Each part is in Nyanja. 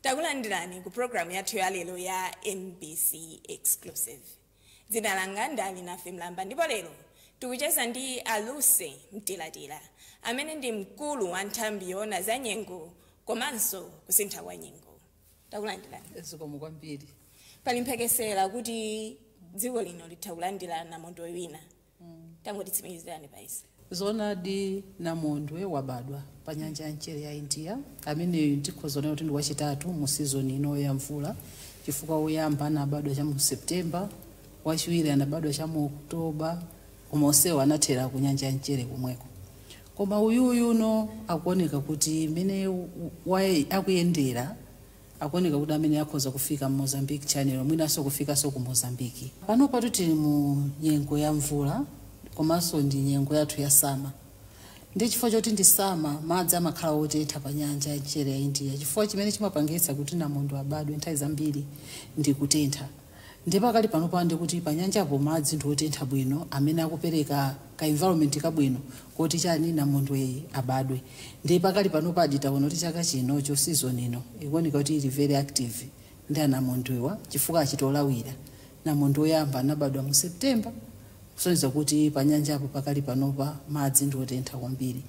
Takulandirani ku programu yathu ya lero ya MBC Exclusive. Dzina langa ndi Alinafe Mlamba, ndipo lero tikucheza ndi a Lucy Mtilatila, amene ndi mkulu wa nthambi yoona za nyengo komanso kusintha kwa nyengo. Takulandirani. Zikomo kwambiri. Pali mphekesera kuti dziko lino litha kulandira namondwe wina. Tangotitsimikizirani pa izi. Zoonadi, namondwe wabadwa pa nyanja ya mchere ya India. Ameneyu ndikhoza kuti ndi wachitatu mu season ino ya mvula, chifukwa woyamba anabadwa cha mu September, wachiwiri anabadwa cha mu October, koma onsewo anathera ku nyanja ya mchere komweko. Koma uyuyu no akuoneka kuti mmene akuyendera, akuoneka kuti amene akhoza kufika mu Mozambique Channel, mwinanso kufikanso ku Mozambique. Pano patu tili mu nyengo ya mvula, komanso ndi nyengo yathu ya summer. Ndi chifukwa choti ndi summer, madzi amakhala otentha pa nyanja ya mchere ya India, chifukwa chimene chimapangitsa kuti namondwe abadwe nthawi zambiri ndi kutentha. Ndi pakali pano pande kuti pa nyanjapo madzi ndi otentha bwino, amene akupereka ka environment kabwino kuti chani, namondwe abadwe. Ndi pakali pano padi taona kuti chaka chinocho, season ino, ikuoneka kuti ili very active ndi anamondwewa, chifukwa achitolawira. Namondwe oyamba anabadwa mu September, kusonyeza kuti pa nyanjapo pakali panopa madzi ndi otentha kwambiri,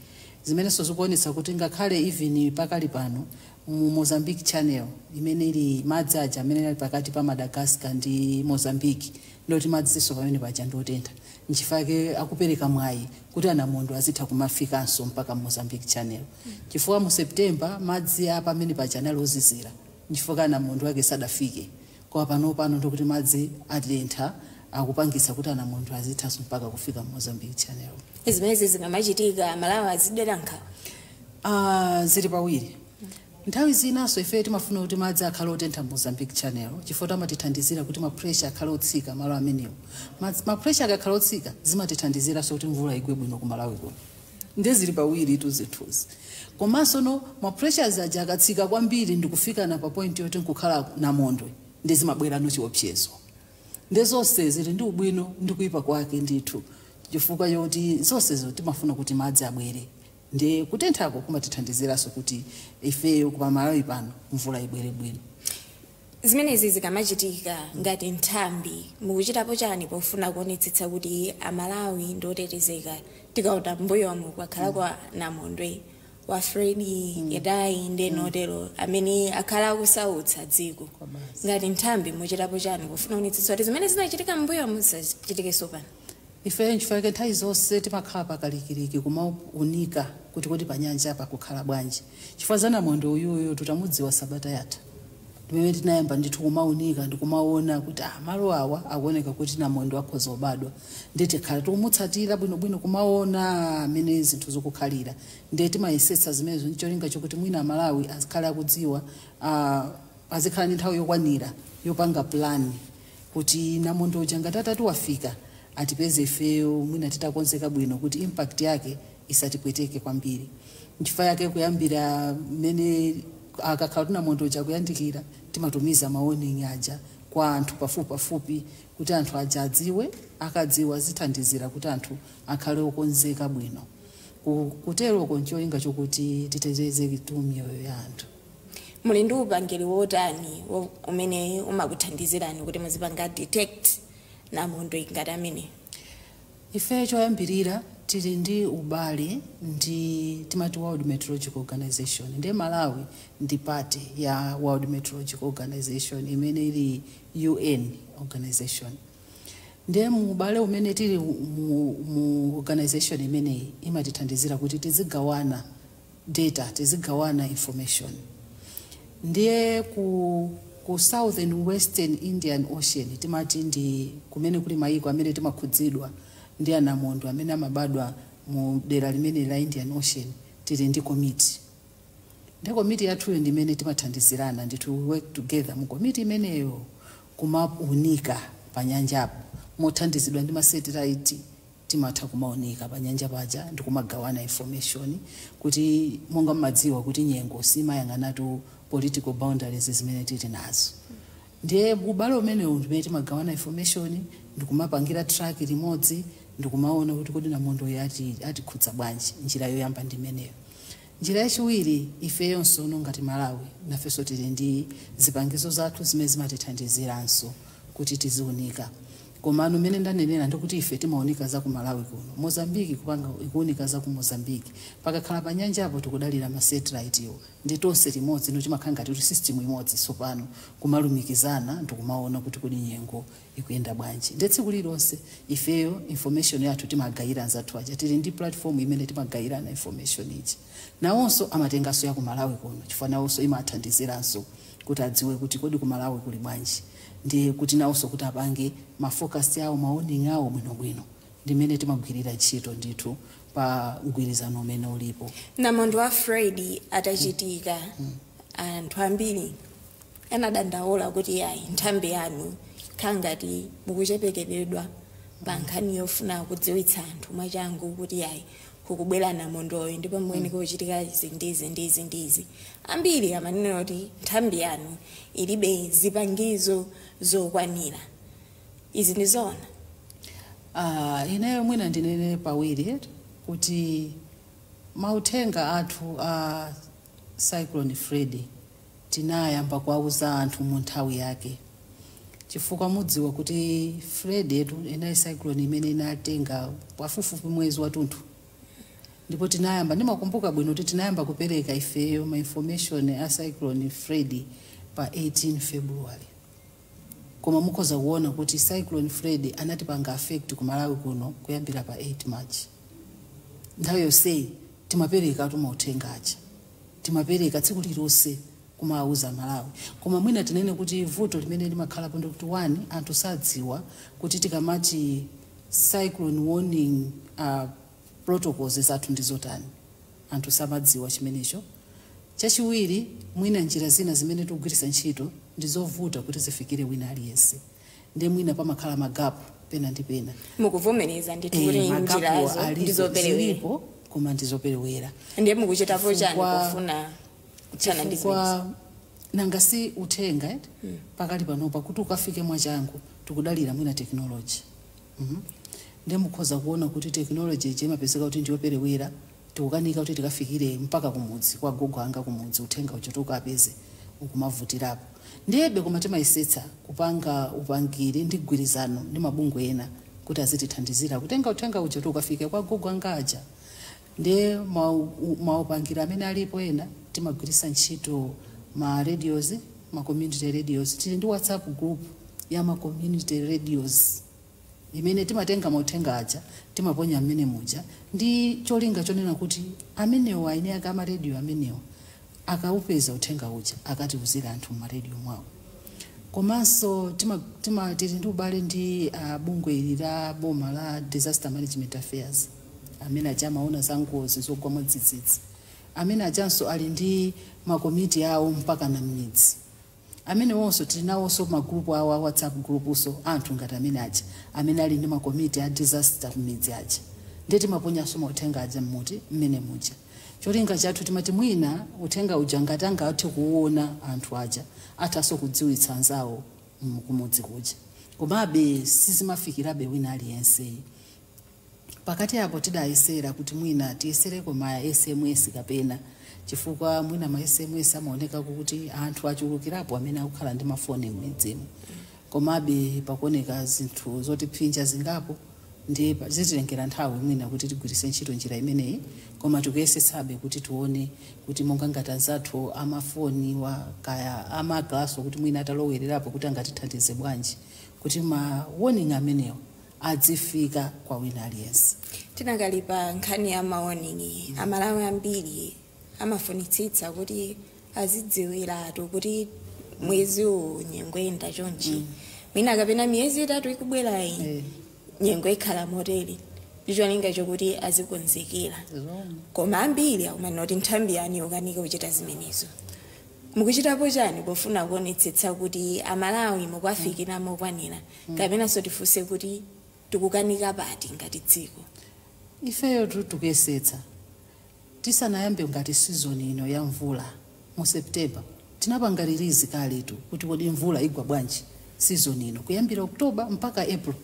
zimenenso zikuonetsa kuti ngakhale even pakali pano mu Mozambique Channel, imene ili madzi aja amene ali pakati pa Madagascar ndi Mozambique, ndoti madziso pamene paja ndi otentha. Nchifukwa akupereka mwayi kuti anamondwe azitha kumafikanso mpaka Mozambique Channel, chifukwa mu September madzi a pamene paja anali ozizira, nchifukwa anamondwe ake sadafike. Koma pano pano ndikuti madzi atentha, akupangitsa kuti anamondwe azithanso mpaka kufika Mozambique Channel. Zimenezi zikamachitika, Malawi azidera nkhawa? Zili pawiri. Nthawi zinanso ife timafuna kuti madzi akhale otentha Mozambique Channel, chifukwa amatithandizira kuti ma pressure akhale otsika malo amenewo. Ma pressure akakhala otsika, zimatithandiziranso kuti mvula igwe bwino ku Malawi kuno. Ndiye zili pawiri tu zinthuzi. Komanso no ma pressures aja akatsika kwambiri ndikufika na pa point yoti nkukhala namondwe, ndi zimabwera no chiopsezo. Ndi zonse zili ndi ubwino ndi kuyipa kwake ndithu, chifukwa choti zonsezo timafuna kuti madzi abwere, ndi kutenthako kumatithandiziranso kuti ifeyo pa Malawi pano mvula ibwere bwino. Zimenezi zikamachitika, ngati nthambi mukuchitapo chani pofuna kuonetsetsa kuti Amalawi ndi otetezeka? Tikaona mbuyomu kwakhala kwa namondwe wa Freddy, Idai ndi notero, amene akhala akusautsa dziko. Ngati nthambi muchitapo chani pofuna kuonetsetsa kuti zimene zinachitika mbuyomu zisachitikenso pano? Ife nchifukwa nthawi zonse timakhala pakalikiliki kumaunika kuti panyanja pakukhala bwanji, chifukwa za namondwe uyuyu tutamudziwa sabata yatha, ndimene tinayamba ndithu kumaunika ndikumaona kuti malo awa akuoneka kuti namondwe akhoza kubadwa. Ndiye tikhala tikumutsatira bwinobwino, kumaona amene zinthu zikukhalira. Ndiye timayesetsa zimenezo ncholinga chokuti mwina Amalawi azikhale akudziwa, azikhala ndi nthawi yokwanira yopanga plan kuti namondwe uja ngati atati wafika, atipeze ifeyo mwina titakonzeka bwino kuti impact yake isatipweteke kwambiri. Nchifukwa yake kuyambira mmene akakhala kuti namondwe uja akuyandikira, timatumiza ma warning aja kwa anthu pafupi pafupi kuti anthu aja adziwe. Akadziwa, zithandizira kuti anthu akhale okonzeka bwino. Kuteroko ncholinga chokuti titeteze miyoyo ya anthu. Muli ndi upangiri wotani umene umakuthandizirani kuti muzipanga detect namondwe ngati amene? Ife choyambirira tili ndi ubale ndi timati World Meteorological Organization. Ndiye Malawi ndi part ya World Meteorological Organization, imene ili UN organization. Ndiye mu ubale umene tili mu organization imeneyi, imatithandizira kuti tizigawana data, tizigawana information. Ndiye ku Southern Western Indian Ocean, timati ndi kumene kuli mayiko amene timakhudzidwa ndi anamondwe amene amabadwa mu dera limene la Indian Ocean, tili ndi komiti. Ndi komiti yathuyo ndi imene timathandizirana ndithu. We work together mu komiti imeneyo kumaunika pa nyanjapo, mothandizidwa ndi ma satellite. Timatha kumaunika pa nyanja paja ndi kumagawana information, kuti monga mmadziwa kuti nyengo simayang'anatu political boundaries zimene tili nazo. Ndiye ubale umenewu ndimene timagawana information, ndikumapangira track limodzi, ndikumaona kuti kodi namondwe atikhudza bwanji. Njira yoyamba ndi imeneyo. Njira yachiwiri, ifeyonso ngati Malawi nafenso tili ndi zipangizo zathu zimene zimatithandiziranso kuti tiziunika. Komano mmene ndanenera, ndikuti ife timaunika za ku Malawi kuno, Mozambiki kupanga ikuunika za ku Mozambiki. Pakakhala pa nyanjapo tikudalira ma satellite iwo, ndi tonse limodzi no timakhala ngati kuti system imodzi. Tsopano kumalumikizana ndikumaona kuti kodi nyengo ikuyenda bwanji. Ndi tsiku lilonse ifeyo information yathu timagayira anzathu aja. Tili ndi platform imene timagayirana information iji. Nawonso amatenganso ya ku Malawi kuno, chifukwa nawonso imathandiziranso kuti adziwe kuti kodi ku Malawi kuli bwanji, ndiye kuti nawonso kuti apange ma forecast awo, ma warning awo bwinobwino. Ndimene timagwirira ntchito ndithu pa mgwirizano umene ulipo. Namondwe wa Freddy atachitika, anthu ambiri anadandaula kuti ayi, nthambi yanu khala ngati mukuchepekeredwa pa nkhani yofuna kudziwitsa anthu mwachangu kuti ayi, kukubwera namondweyo ndipo muyenera kuchitika izi ndizi ndizi ndizi. Ambiri amanena kuti nthambi yanu ilibe zipangizo zokwanira. Izi ndizoona? Ineyo mwina ndinene pawiri kuti mauthenga athu a Cyclone Freddy tinayamba kuwauza anthu mu nthawi yake, chifukwa mudziwa kuti Freddy yetu inali cyclone imene inatenga pafupifupi mwezi wathunthu. Ndipo tinayamba, ndimakumbuka bwino kuti tinayamba kupereka ifeyo ma information a Cyclone Freddy pa 18 February, koma mukhoza kuona kuti Cyclone Freddy anatipanga affect ku Malawi kuno kuyambira pa 8 March. Nthawi yonseyi timapereka mauthenga aja, timapereka tsiku lilonse kumawuza Malawi. Koma mwina tinene kuti vuto limene limakhalapo ndikuti, one, anthu sadziwa kuti tikamati cyclone warning protocols zathu ndi zotani. Anthu samadziwa chimenecho. Chachiwiri, mwina njira zina zimene tikugwiritsa ntchito ndi zovuta kuti zifikire wina aliyense, ndi mwina pamakhala ma gap pena ndi pena. Mukuvomereza ndithu kuti Ma gap njirazo alipo, ndizoperewera? Zilipo, koma ndizoperewera. Ndiye mukuchitapo chani pofuna kuthana ndi zimenezi? Chifukwa nanga si uthenga pakali panopa kuti ukafike mwachangu tikudalira mwina technology. Ndiye mukhoza kuona kuti technology iji imapezeka kuti ndiyoperewera, tikukanika kuti tikafikire mpaka kumudzi kwa gogo anga kumudzi, uthenga ucho tukapeze ukumavutirapo. Ndiyebe koma timayesetsa kupanga upangiri ndi gwirizano ndi mabungwe ena kuti azitithandizira kutenga uthenga uja tukafike kwa gogo anga aja. Ndiye maupangiri amene alipo ena, timagwiritsa ntchito ma radios, ma community radios. Tili ndi WhatsApp group ya ma community radios imene timatenga mauthenga aja, timaponya mmene muja, ndi cholinga chonena kuti amenewo, aine ake amaradio amenewo, akaupeza uthenga uja akatiuzira anthu mumaradio mwawo. Komanso tili ndi ubale ndi bungwe ili la boma la Disaster Management Affairs, amene aja amaona za ngozi zogwa mwadzidzidzi, amene ajanso ali ndi makomiti awo mpaka na m'midzi. Amene wonso tili nawonso magrupu awo a WhatsApp group, anthu ngati amene aja amene ali ndi makomiti a disaster kumidzi aja. Ndiye timaponyanso mauthenga aja mmuti mmene muja. Cholinga chathu timati mwina uthenga uja ngati angathe kuwuona anthu aja, athanso kudziwitsa anzawo kumudzi kuja. Komabe sizimafikirabe wina aliyense. Pakati apo tidayesera kuti mwina tiyesereko ma SMS kapena, chifukwa mwina ma SMS amaoneka kuti anthu achulukirapo amene akukhala ndi mafoni m'midzimu. Komabe pakuoneka zinthu zotiphinja zingapo, ndiye zititengera nthawi mwina kuti tigwiritse ntchito njira imeneyi. Koma tikuyesetsabe kuti tione kuti monga ngati anzathu amafoni wa kaya amaglaso, kuti mwina atalowererapo kuti angatithandize bwanji kuti ma warning amenewa adzifika kwa wina aliyense. Tinakali pa nkhani ya ma warning, Amalawi ambiri amafunitsitsa kuti azidziwiratu kuti mwezi uwu nyengo iyenda chonchi, mwina kapena miyezi 3 ikubwerayi nyengo ikhala motere, ndi cholinga chokuti azikonzekera. Zoona. Koma ambiri akumanena kuti nthambi yanu ikukanika kuchita zimenezo. Mukuchitapo chani pofuna kuonetsetsa kuti Amalawi mukuwafikira mokwanira, kapenanso tifunse kuti tikukanika pati ngati dziko? Ifeyo tikuyesetsa. Tisanayambe ngati season ino ya mvula mu September, tinapanga release kaletu kuti kodi mvula igwa bwanji season ino kuyambira October mpaka April.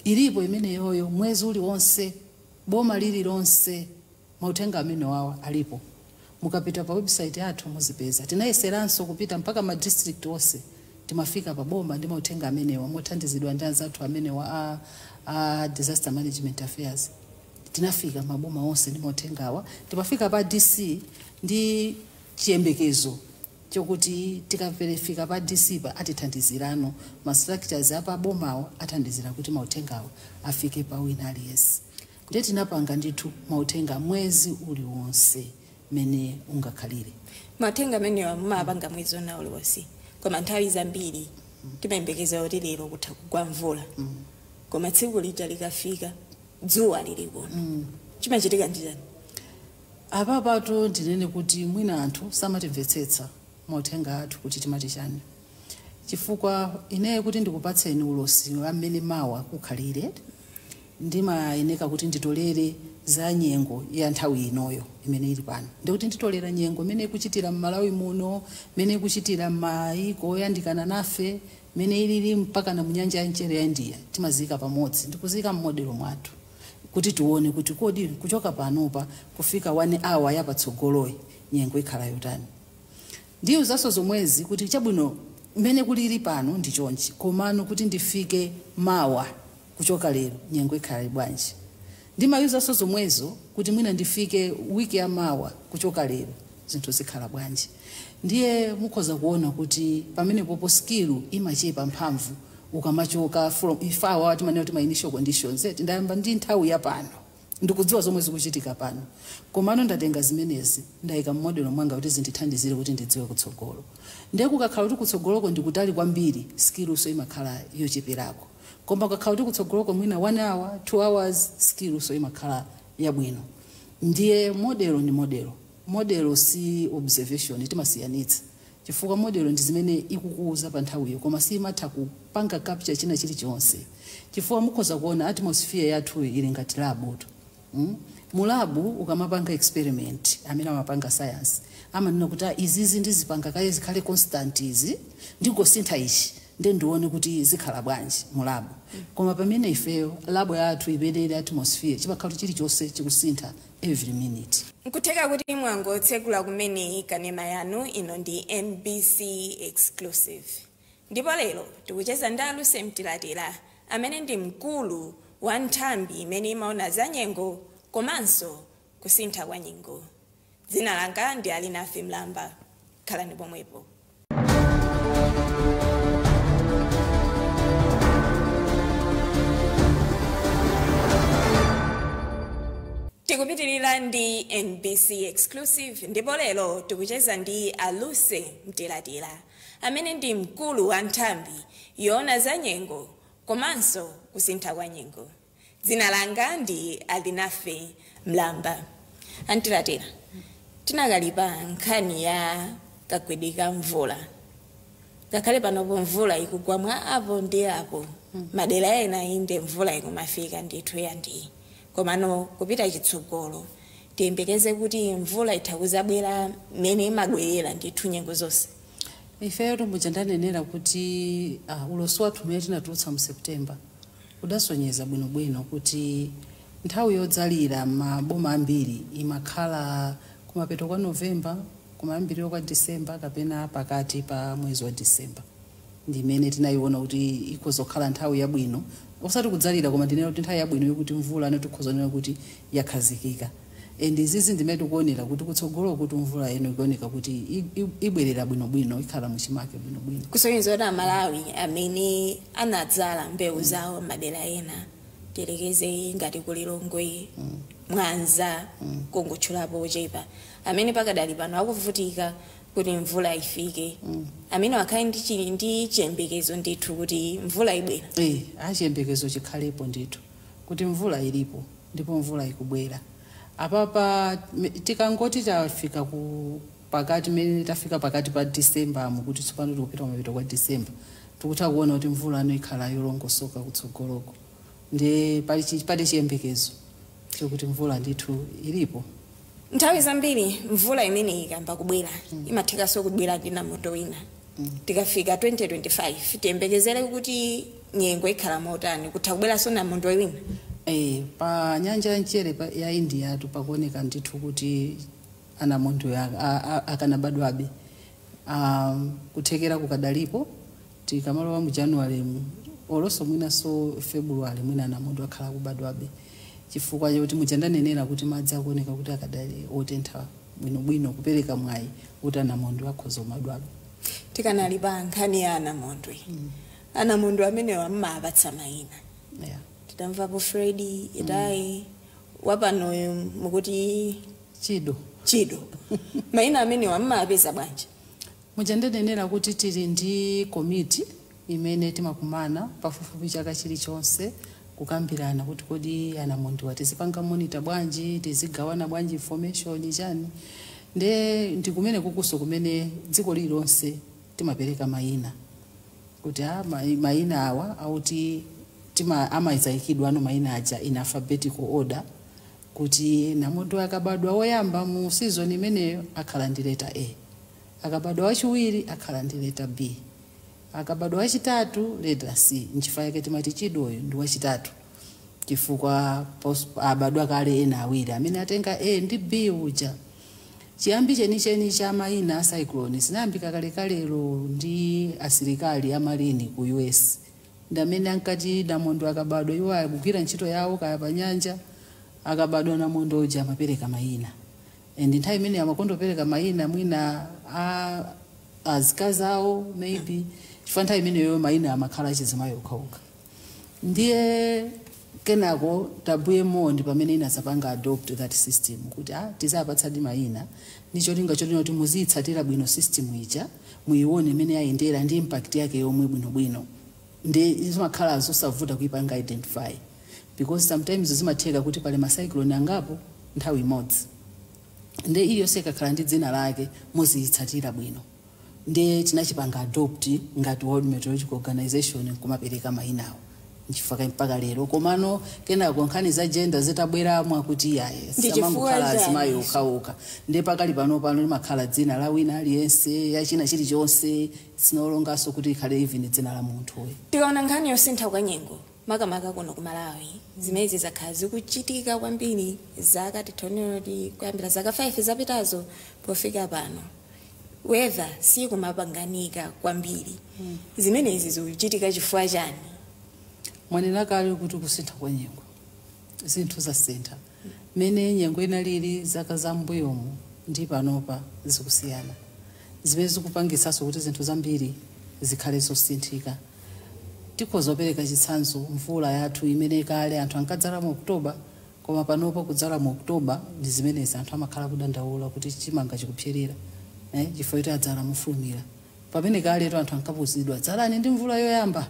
Ilipo imeneyoyo. Mwezi uliwonse, boma lililonse, mauthenga amene wawa alipo. Mukapita pa website yathu muzipeza. Tinayeseranso kupita mpaka ma district onse, timafika pa boma ndi mauthenga amenewa mothandizidwa ndi anzathu amenewa a disaster management affairs. Tinafika maboma onse ndi mauthengawa, timafika pa DC ndi chiyembekezo chokuti tikaperefika pa DC pa atithandizirano ma structures apa bomawo athandizira kuti mauthengawo afike pa wina aliyense. Ndiye tinapanga ndithu mauthenga mwezi uliwonse mene ungakhalire. Mauthenga amenewa mumapanga mwezi ona uliwonse, koma nthawi zambiri timayembekeza kuti lero kutha kugwa mvula, koma tsiku lija likafika dzuwa lili kuno. Chimachitika ndi chani? Apapatu ndinene kuti mwina anthu samatimvetsetsa mauthenga athu kuti timati chani, chifukwa ineyo kuti ndikupatseni ulosi amene mawa kukhalire, ndimayeneka kuti nditolere za nyengo ya nthawi inoyo imene ili pano, ndikuti nditolera nyengo imene ikuchitira m'Malawi muno, imene ikuchitira m'mayiko oyandikana nafe, imene ilili mpaka na munyanja ya mchere ya India. Timaziyika pamodzi ndikuziyika m'model mwathu kuti tione kuti kodi kuchoka panopa kufika 1 hour yapatsogoloyi nyengo ikhala yotani. Ndiyo zaso zomwezi kuti chabwino mmene kulili pano ndi chonchi, komano kuti ndifike mawa kuchoka lero nyengo ikhala bwanji. Ndimayuzanso zomwezo kuti mwina ndifike wiki ya mawa kuchoka lero zinthu zikhala bwanji. Ndiye mukhoza kuona kuti pamene popo skill imachepa mphamvu ukamachoka from ifawa timanena kuti ma initial conditions. Ndayamba ndi nthawi ya pano, ndikudziwa zomwe zikuchitika pano, komano ndatenga zimenezi ndayika m'model mwanga kuti zindithandizire kuti ndidziwe kutsogolo. Ndiye kukakhala kuti kutsogoloko ndikutali kwambiri, skillso imakhala yocheperako, koma kukakhala kuti kutsogoloko mwina 1 hour, 2 hours, skillso imakhala yabwino. Ndiye model ndi model, model si observation, timasiyanitsa chifukwa model ndi zimene ikukuuza pa nthawiyo, koma simatha kupanga capture china chilichonse, chifukwa mukhoza kuona atmosphere yathu ili ngati lab tu. Mu lab ukamapanga experiment, amene amapanga science amanena kuti, "Ah, izizi ndizipanga kaye zikhale constant, izi ndingosintha ichi nde ndione kuti zikhala bwanji mu lab." Koma pamene ifeyo lab yathu imene ili atmosphere, chimakhala chilichonse chikusintha every minute. Nkutheka kuti mwangotsekula kumene kanema yanu, ino ndi MBC Exclusive, ndipo lero tikucheza ndi a Lucy Mtilatila amene ndi mkulu wa nthambi imene imaona za nyengo komanso kusintha kwa nyengo. Dzina langa ndi Alinafe Mlamba, khalani pomwepo. Tikupitirira ndi MBC Exclusive, ndipo lero tikucheza ndi a Lucy Mtilatila amene ndi mkulu wa nthambi yoona za nyengo komanso kusintha kwa nyengo. Dzina langa ndi Alinafe Mlamba. A Mtilatila, tinakalipa nkhani ya kagwedwe ka mvula. Ngakhale panopo mvula ikugwa mwa apo ndi apo, madera ena inde mvula ikumafika ndithu yandiyi, komano kupita chitsogolo tiyembekeze kuti mvula itha kuzabwera mmene imabwerera ndithu nyengo zonse? Ifeyo tomuja ndanenera kuti ulosi wathu umene tinatulutsa mu September udasonyeza bwinobwino kuti nthawi yodzalira maboma ambiri imakhala kumapeto kwa November, kumayambiriro kwa December kapena pakati pa mwezi wa December. Ndimene tinayiona kuti ikhozokhala nthawi yabwino, osati kudzalira, koma ndinena kuti nthawi yabwino yokuti mvula ano tikhozonena kuti yakhazikika. And izizi ndimene tikuonera kuti kutsogolo kuti mvula ino ikuoneka kuti ibwerera bwinobwino, ikhala muchimake bwinobwino. Kusonyeza kuti Amalawi amene anadzala mbewu zawo madera ena, tiyerekeze ngati ku Lilongwe, Mwanza, kungotchulapo ochepa, amene pakadali pano akuvutika kuti mvula ifike, amene akhale ndi chiyembekezo ndithu kuti mvula ibwera? Achiyembekezo chikhalepo ndithu kuti mvula ilipo ndipo mvula ikubwera. Apapa tikangoti tafika ku pakati, mene tafika pakati pa December mu, kuti tsopano tikupita kumapeto kwa December, tikutha kuona kuti mvula ano ikhala yolongosoka kutsogoloko. Ndi pali chiyembekezo chokuti mvula ndithu ilipo. Nthawi zambiri mvula imene ikamba kubwera imathekanso kubwera ndi namondwe wina. Tikafika 2025 tiyembekezere kuti nyengo ikhala motani? Kutha kubweranso namondwe wina? Pa nyanja ya mchere ya India tu pakuoneka ndithu kuti Anamondwe akanabadwabe. Kuthekera kukadalipo. Tikamalowa mu January mu, olonso mwinanso February, mwina anamondwe akhala akubadwabe, chifukwa chakuti muchandanenera kuti madzi akuoneka kuti akadali otentha bwinobwino, kupereka mwayi kuti anamondwe akhoza kumadwabe. Tikanali pa nkhani ya anamondwe, anamondwe amenewa mmapatsa mayina. Titamvapo Freddy, Idai, wapanoyo mukuti Chido. Chido. Mayina amenewa mmapeza bwanji? Muchandanenera kuti tili ndi komiti imene timakumana pafupifupi chaka chilichonse kukambirana kuti kodi anamondwe tizipanga monitor bwanji, tizigawana bwanji information chani. Nde ndi kumene kukuso kumene dziko lililonse timapereka mayina kuti mayina awa auti tima amayizayikidwa ano mayina aja in alphabetical order, kuti namondwe akabadwa woyamba mu season imeneyo akhala ndi letter A, akabadwa wachiwiri akhala ndi letter B, akabadwa wachitatu letter C. Nchifukwa chake timati Chidoyo ndi wachitatu, chifukwa abadwa kale ena awiri amene atenga A ndi B uja. Chiyambi chenicheni cha mayina a cyclone zinayambika kalekalelo ndi asilikali a marine ku US, ndi amene ankati namondwe akabadwa, iwo akugwira ntchito yawo kaya pa nyanja, akabadwa namondwe uja amapereka mayina. And nthawi imene amakondopereka mayina mwina a azikazi awo maybe, chifukwa nthawi imeneyo mayina amakhala achizimayi okhaokha. Ndiye kenako WMO ndi pamene inazapanga adopt that system kuti tizapatsadi mayina ndi cholinga chotina kuti muziyitsatira bwino system ija, muyione imene yayendera ndi impact yake yomwe bwinobwino. Ndi zimakhala zosavuta kuipanga identify, because sometimes zimatheka kuti pali ma cyclone angapo nthawi imodzi, ndi iliyonse ikakhala ndi dzina lake muziyitsatira bwino. Ndiye tinachipanga adopt ngati World Meteorological Organization nkumapereka mayinawo, nchifukwa mpaka lero. Komano kenako nkhani za gender zitabweramo, akuti yaye, Ndi chifukwa samangokhala chani? azimayi okhaokha. Ndiye pakali pano pano limakhala dzina la wina aliyense, yachina chilichonse, sinolonganso kuti ikhale even dzina la munthuyo. Tikaona nkhani yosintha kwa nyengo, makamaka kuno ku Malawi, zimenezi zakhala zikuchitika kwambiri zaka, tithonera kuti kuyambira zaka 5 zapitazo pofika pano, weather sikumapanganika kwambiri. Zimenezi zikuchitika chifukwa chani? Mwanena kale kuti kusintha kwa nyengo, zinthu zasintha. Mmene nyengo inalili zaka za mbuyomu ndi panopa zikusiyana, zimene zikupangisanso kuti zinthu zambiri zikhale zosinthika. Tikhoza kupereka chitsanzo, mvula yathu imene kale anthu ankadzala mu Oktoba, koma panopa kudzala mu Oktoba ndi zimenezi anthu amakhala kudandaula kuti chimanga chikupserera, chifukwa choti adzala mofulumira, pamene kaletu anthu ankapuzidwa, dzalani ndi mvula yoyamba,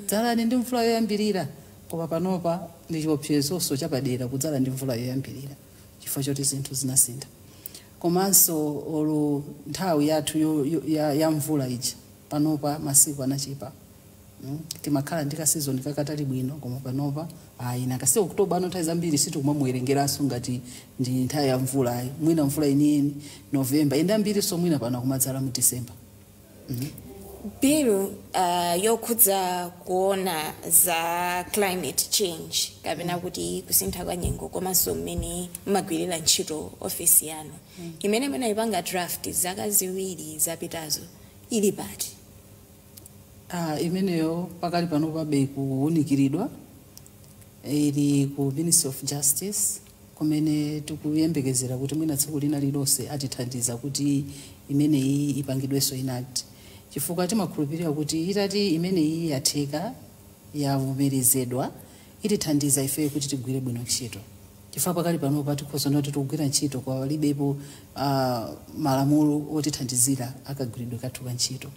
dzalani ndi mvula yoyambirira. Koma panopa ndi chiopsezonso chapadera kudzala ndi mvula yoyambirira, chifukwa choti zinthu zinasintha. Komanso olo nthawi yathu ya mvula ija, panopa masiku anachepa. Timakhala ndi ka season kakatali bwino, koma panopa ayi, nakasi Oktoba ano nthawi zambiri sitikumamuwerengeranso ngati ndi nthawi ya mvula ayi. Mwina mvula iniyeni November, ende ambiriso mwina pano kumadzala mu December. Bill yokhudza kuona za climate change kapena kuti kusintha kwa nyengo, komanso mmene mmagwirira ntchito ofesi yanu, imene munayipanga draft zaka 2 zapitazo, ili pati? Imeneyo pakali pano pabe kuwunikiridwa, ili ku Ministry of Justice, kumene tikuyembekezera kuti mwina tsiku lina lilonse atithandiza kuti imeneyi ipangidwenso enact, chifukwa timakhulupirira kuti itati imeneyi yatheka, yavomerezedwa, itithandiza ifeyo kuti tigwire bwino ntchito, chifukwa pakali panopa tikhoza kuti tikugwira ntchito kwa palibepo malamulo otithandizira akagwiridwe kathu ka ntchito.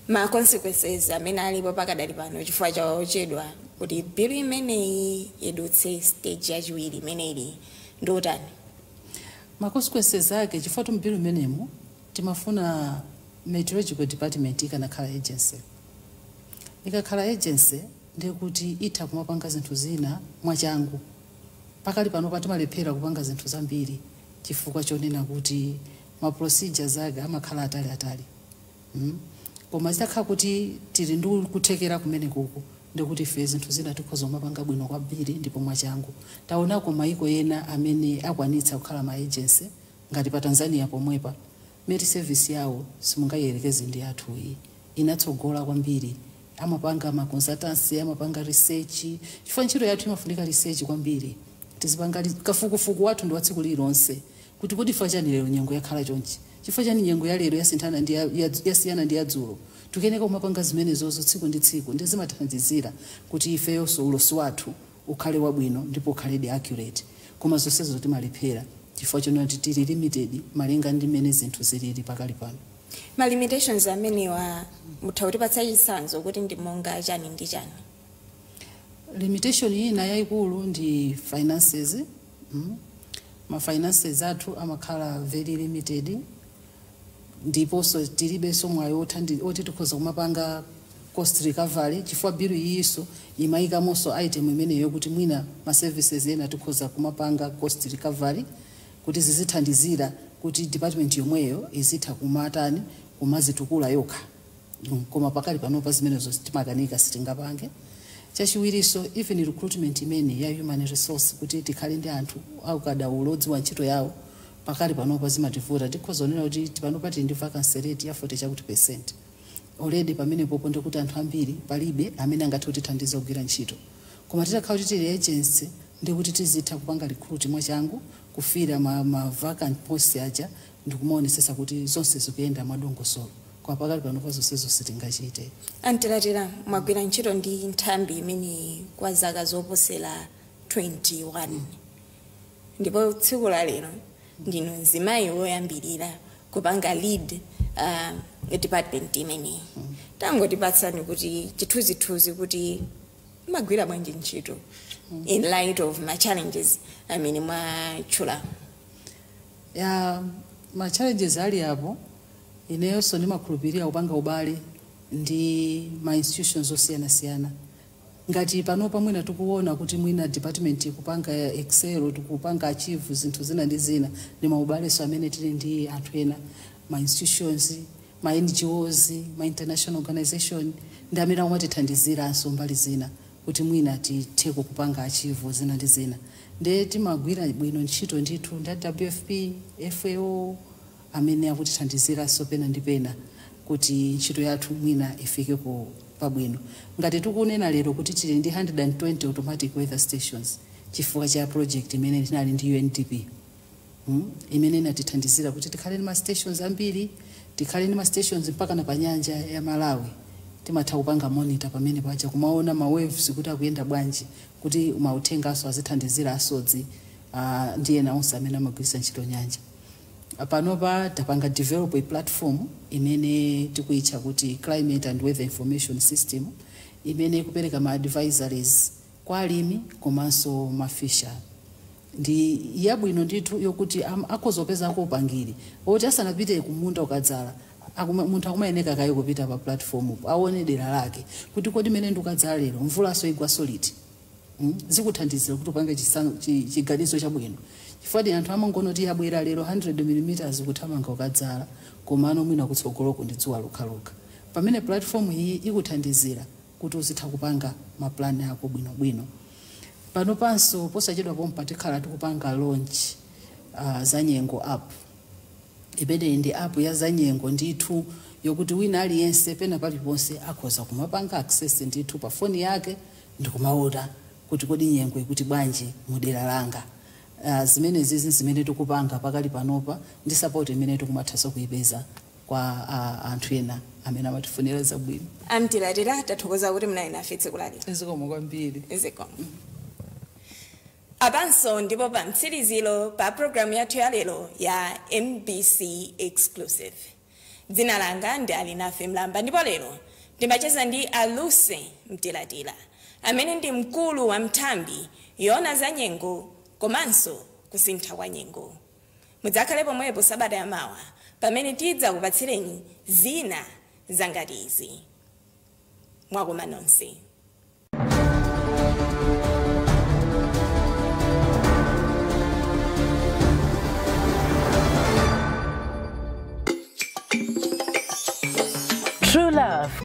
Ma consequences amene alipo pakadali pano chifukwa chaochedwa kuti bill imeneyi idutse stage yachiwiri imene ili ndiotani? Ma consequences ake, chifukwa mu bill imenemo timafuna meteorological department ikanakhala agency. Ikakhala agency, ndikuti itha kumapanga zinthu zina mwachangu. Pakali pano timalephera kupanga zinthu zambiri chifukwa chonena kuti ma procedures ake amakhala atali atali. Koma zitakhala kuti tili ndi kuthekera kumene kuku, ndikuti ife zinthu zina tikhoza kumapanga bwino kwambiri ndipo mwachangu. Taonako maiko ena amene akwanitsa kukhala ma agency. Ngati pa Tanzania pomwepa, Met Service yawo simungayerekeze ndi athu iyi, inatsogola kwambiri. Amapanga ma consultancy, amapanga research, chifukwa ntchito yathu imafunika research kwambiri. Tizipanga kafukufuku wathu ndi wa tsiku lililonse, kuti kodi chifukwa chani lero nyengo yakhala chonchi, chifukwa chani nyengo ya lero yasinthana ndi yasiyana ndi yadzulo. Tikuyeneka kumapanga zimenezozo tsiku ndi tsiku, ndi zimathandizira kuti ifeyonso ulosi wathu ukhale wabwino ndipo ukhaledi accurate. Koma zonsezo timalephera chifukwa chonena tili limited malinga ndi mmene zinthu zilili pakali pano. Ma limitations amenewa mutha kutipatsa chitsanzo kuti ndi monga chani ndi chani? Limitation ina yayikulu ndi finances. Ma finances athu amakhala very limited, ndiponso tilibenso mwayi oti tikhoza kumapanga cost recovery, chifukwa bill iyinso imayikamonso item imeneyo kuti mwina ma services ena tikhoza kumapanga cost recovery, kuti zizithandizira kuti department yomweyo izitha kumatani, kumazitukula yokha. Koma pakali panopa zimenezo timakanika, sitingapange. Chachiwirinso, even recruitment imene ya human resource, kuti tikhale ndi anthu aukadaulo odziwa ntchito yawo, pakali panopa zimativuta. Tikhoza kunena kuti panopa tili ndi vacancy rate ya 40 chakuti percent already. Pamene popo ndikuti anthu ambiri palibe amene angathe kutithandiza kugwira ntchito. Koma titakhala kuti tili agency, ndikuti tizitha kupanga recruit mwachangu, kufira ma vacant posts aja, ndikumaonesesa kuti zonse zikuyenda mwadongosolo. Koma pakali panopa zonsezo sitingachite. A Mtilatila, mwagwira ntchito ndi nthambi imeneyi kwa zaka zoposera 21, ndipo tsiku la lero ndinu mzimayi woyambirira kupanga lead department imeneyi. Tangotipatsani kuti chithunzithunzi kuti magwira bwanji ntchito in light of ma challenges amene mwatchula. Ya, ma challenges ali apo. Ineyonso ndimakhulupirira kupanga ubale ndi ma institutions osiyanasiyana. Ngati panopa mwina tikuona kuti mwina department ikupanga excel, tikupanga achieve zinthu zina ndi zina, ndi maubaleso amene tili ndi anthu ena, ma institutions, ma NGOs, ma international organization, ndi amene akumatithandiziranso mbali zina kuti mwina tithe kupanga achieve zina ndi zina. Ndiye timagwira bwino ntchito ndithu ndi WFP, FAO, amene akutithandiziranso pena ndi pena kuti ntchito yathu mwina ifike ku pabwino. Ngati tikunena lero kuti tili ndi 120 automatic weather stations, chifukwa cha project imene tinali ndi UNDP, imene inatithandizira kuti tikhale ndi ma stations ambiri, tikhale ndi ma stations mpaka na pa nyanja ya Malawi. Timatha kupanga monitor pamene paja, kumaona ma waves kuti akuyenda bwanji, kuti mauthengaso azithandizira asodzi ndi ena onse amene amagwiritsa ntchito nyanja. Panopa tapanga develop a platform imene tikuyitcha kuti Climate and Weather Information System, imene ikupereka ma advisories kwa alimi komanso ma fisher. Ndi yabwino ndithu, yokuti akhoza kupezako upangiri oti asanapite kumunda ukadzala, munthu akumayeneka kaye kupita pa platform aone dera lake kuti kodi mene ndikadzala lero mvulaso igwaso liti. Zikuthandizira kuti upange chiganizo chabwino, chifukwa anthu amangonoti yabwera lero 100 mm, kuthamanga ukadzala, komano mwina kutsogoloko ndi dzuwa lokhalokha, pamene platform iyi ikuthandizira kuti uzitha kupanga maplani ako bwinobwino. Pano panso posachedwa pompa tikhala tikupanga launch Zanyengo app. Imeneyi ndi app ya zanyengo ndithu, yokuti wina aliyense pena paliponse akhoza kumapanga access ndithu pa foni yake ndikumaona kuti kodi nyengo ikuti bwanji mudera langa. Zimene zizi zimene tikupanga pakali panopa ndi support imene tikumathanso kuyipeza kwa anthu ena amene amatifunira zabwino. A Mtilatila, tathokoza kuti munali nafe tsiku la lero. Zikomo kwambiri. Zikomo. Apanso ndipo pa mtsiriziro pa programu yathu ya lero ya MBC Exclusive. Dzina langa ndi Alinafe Mlamba, ndipo lero ndimacheza ndi a Lucy Mtilatila, amene ndi mkulu wa nthambi yoona za nyengo komanso kusintha kwa nyengo. Mudzakhale pomwepo sabata yamawa pamene tidzakupatsireni zina zangati izi. Mwakoma nonse. True love.